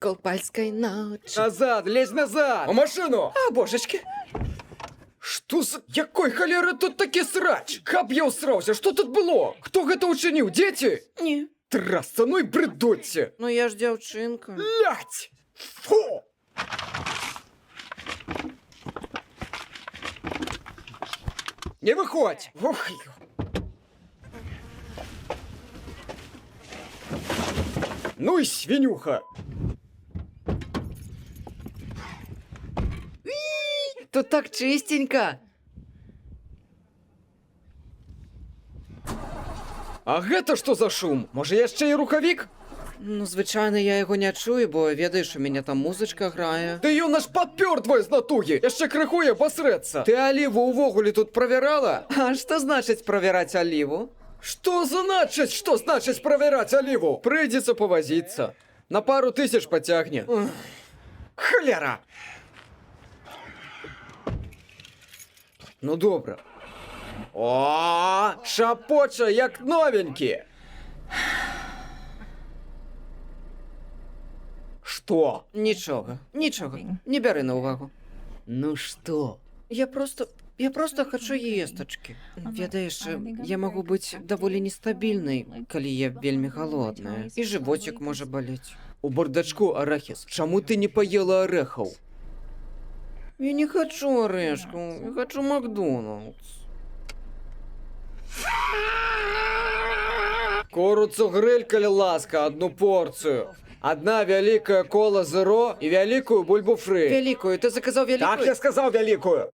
Купальской ночи. Назад, лезь назад! У машину! А, божачкі. Што з... Якой халеры тут такі срач? Каб я ўсраўся, што тут было? Хто гэта ўчыніў, дзеці? Не. Трасца, ну і брыдоце! Ну я ж дзяўчынка. Блять! Фу! Не выходзь! Ох, ну і свінюха! Тут так чистенько. А гэта што за шум? Можа, яшчэ і рухавік? Ну, звычайна, я яго не чую, бо ведаеш, у мяне там музычка грае. Ды ён аж падпёр твой з натугі! Яшчэ крыху і абасрэцца! Ты аліву ўвогуле тут правярала? А што значыць правяраць аліву? Што значыць, што значыць правяраць аліву? Прыйдзецца павазіцца. На пару тысяч пацягне. Халера! Ну добра. О, шапоча як новенькі. Што? Нічога, нічога. Не бяры на ўвагу. Ну што? Я просто хачу естачкі. Ведаеш, я магу быць даволі нестабільнай, калі я вельмі галодная. І жывоцік можа балець. У бардачку арахіс. Чаму ты не паела арэхаў? Я не хачу арэшку, я хачу Макдоналдс. Курицу гриль, калі ласка, одну порцію. Одна вялікая кола зеро і вялікую бульбу фры. Вялікую, ты заказаў вялікую? Так я сказаў вялікую.